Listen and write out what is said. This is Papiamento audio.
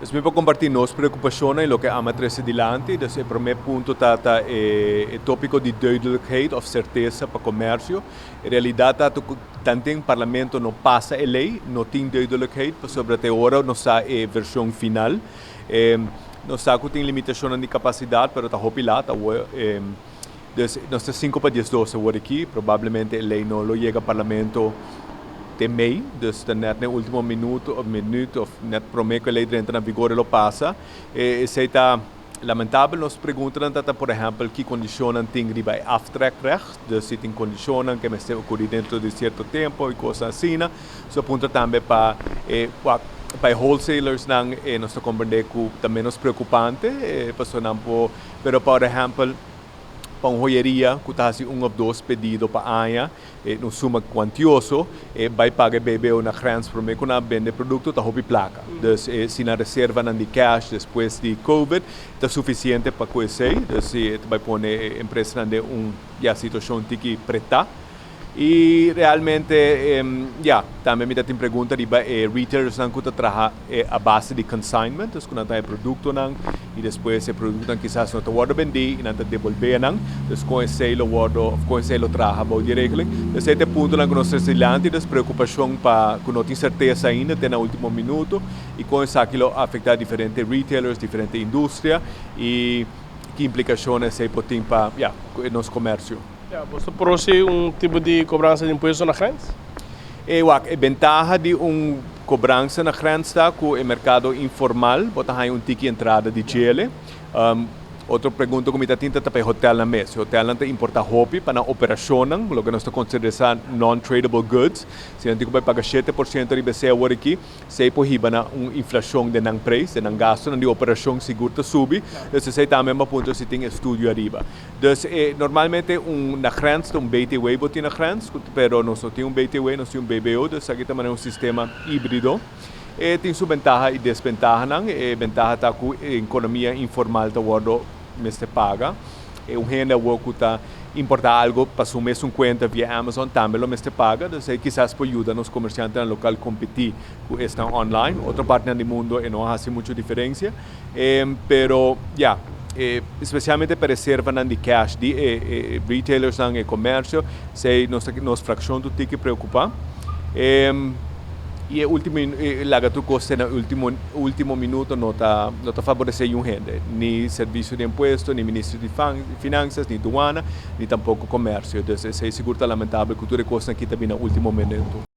Dus mi por kompartí nos preokupashonnan i loke AMA a trese dilanti. Dus e promé punto ta ta e tópiko di duidelijkheid òf sertesa pa komersio. E realidat ta ku tanten parlamento no pasa e lei, no tin duidelijkheid pasobra te ora nos sa e vershon final. Nos sa ku tin limitashonnan di kapasidat pero ta hopi lat awor. Dus nos ta 11:55 awor aki, probablemente e lei no lo yega parlamento te mei, dus ta net na e ultimo minuto of minuut of net prome ku e lei drenta na vigor e lo pasa. Esei ta lamentabel. Nos preguntanan ta ta por ehempel ki kondishonnan tin riba e aftrekrecht, dus si tin kondishonnan ke mester okuri dentro di sierto tempo i kosnan asina. So puntra tambe pa e pa e wholesalersnan, nos ta komprende ku ta menos preokupante pasobra nan por, pero por ehempel pa un joyeria ku ta hasi un òf dos pedido pa aña, e un suma kuantioso, e bai paga e BBO na grens promé ku nan a bende e produkto ta hopi plaka. Dus e si nan reservanan di cash despues di covid ta sufisiente pa ku esei. Dus si e ta bai pone e empresanan den un, ya, situashon tiki pretá. I realmente, ya, tambe mi ta tin pregunta riba e retailersnan ku ta traha a base di consignment, dus ku nan ta haña produktonan i despues e produktonan kisas no ta wòrdu bendí i nan ta debolbé nan, dus kon esei lo wòrdu òf kon esei lo traha bou di e regeling. Dus esei ta e puntonan ku nos trese dilanti, dus preokupashon pa ku no tin sertesa ainda te na último minuto i kon esaki lo afektá diferente retailers, diferente industria i ki implikashon esei por tin pa, ya, nos komersio. Ya, bo ta produci un tipo di cobransa di impuesto na grens? E wak, e bentaha di un cobransa na grens ta cu e mercado informal bo ta haña un tiki entrada di djele. Otro pregunta cu mi ta tin ta ta pa e hotelnan mes. E hotelnan ta importa hopi pa nan operacionnan, loke nos ta consideresa non-tradable goods. Si nan tin cu bai paga 7% riba esey awor aki, Esei por hiba na un inflashon den nan preis, den nan gastunan di operashon sigur ta subi. Dus esei tambe bo a puntra si tin estudio ariba. Dus e normalmente un na grens ta un BTW bo tin na grens, pero nos no tin un BTW, nos tin un BBO, dus esaki ta manera un sistema hibrido. E tin su bentaha i desbentahanan. E bentaha ta ku e ekonomia informal ta wordo mester paga. E un hende awor ku ta importá algo pa su mesun kuenta via Amazon tambe lo mester paga. Dus ei kisas por yuda nos komersiantenan lokal kompetí ku esnan online. Otro partinan di mundo e no a hasi muchu diferensia. Pero ya, spesialmente pa reservanan di cash di e retailersnan, e komersio, esei nos ta nos frakshon tur tin ke preokupá. I e ultimo laga tur kos te na ultimo ultimo minuto no ta no ta faboresé yun hende, ni servisio di impuesto, ni minister di finansas, ni duana, ni tampoko komersio. Dus esei sigur ta lamentabel ku tur e kosnan aki ta bini na ultimo minuto.